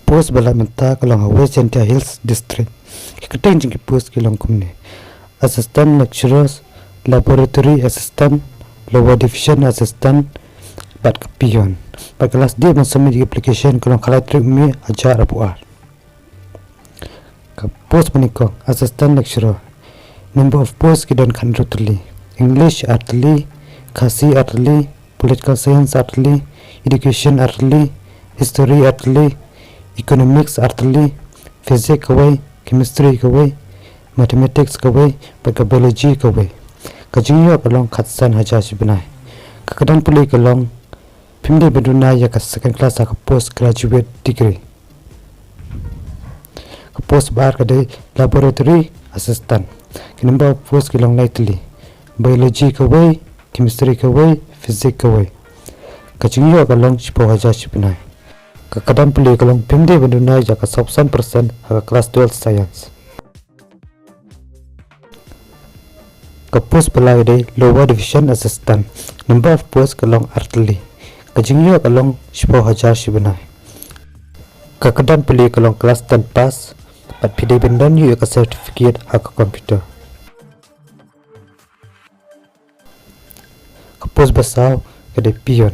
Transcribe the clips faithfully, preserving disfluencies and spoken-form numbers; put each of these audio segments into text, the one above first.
post ba la mynta ka long ha West Jaintia Hills District. Ki kyrteng jong ki post ki long kumne: Assistant Lecturers, Laboratory Assistant, Lower Division Assistant, bad ka peon. Bad ka last date ban submit ïa ki application ka long khatlai tarik u May hajar arphew ar. Ka post ba nyngkong, Assistant Lecturer. Number of post ki don khathynriew tylli. English ar tylli, Khasi ar tylli, Political Science ar tylli, Education ar tylli, History ar tylli, Economics ar tylli, Physics kawei, Chemistry kawei, Mathematics kawei, bad ka Biology kawei. Ka jingïoh ka long khatsan hajar shi bnai. Ka kyrdan pule ka long, phim dei ban duna ïa ka second class ha ka post graduate degree. Ka post ba ar ka dei Laboratory Assistant. Ki number of post ki long lai tylli. Biology kawei, Chemistry kawei, Physics kawei. Ka jingïoh ka long shiphew hajar shi bnai. Ka kyrdan pule ka long, phim dei ban duna ïa ka sawphew san percent ha ka class twelve Science. Ka post ba lai ka dei Lower Division Assistant. Number of post ka long ar tylli. Ka jingïoh ka long shiphew hajar shi bnai. Ka kyrdan pule ka long class ten pass, bad phi dei ban don ïa ka certificate ha ka computer. Ka post ba saw ka dei peon.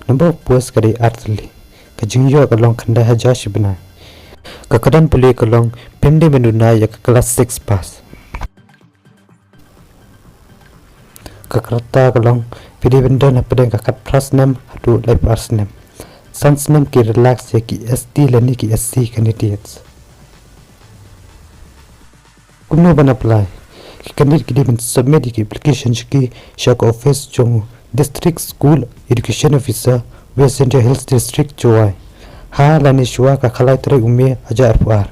Number of post ka dei ar tylli. Ka jingïoh ka long khyndai hajar shi bnai. Ka kyrdan pule ka long, phim dei ban duna ïa ka class six pass. Ka rta ka long, phi dei ban don hapdeng ka khatphra snem haduh laiphew ar snem. San snem ki relax ïa ki S T lane ki S C candidates. Kumno ban apply? Ki candidate ki dei ban submit ïa ki application jong ki sha ka office jong District School Education Officer, West Jaintia Hills District, Jowai, ha lane shuwa ka khatlai tarik u May hajar arphew ar.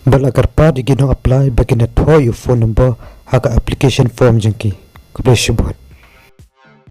Bad la kyrpad ïa ki nong apply ba kin thoh ïa u phone number ha ka application form jong ki. Khublei shibun.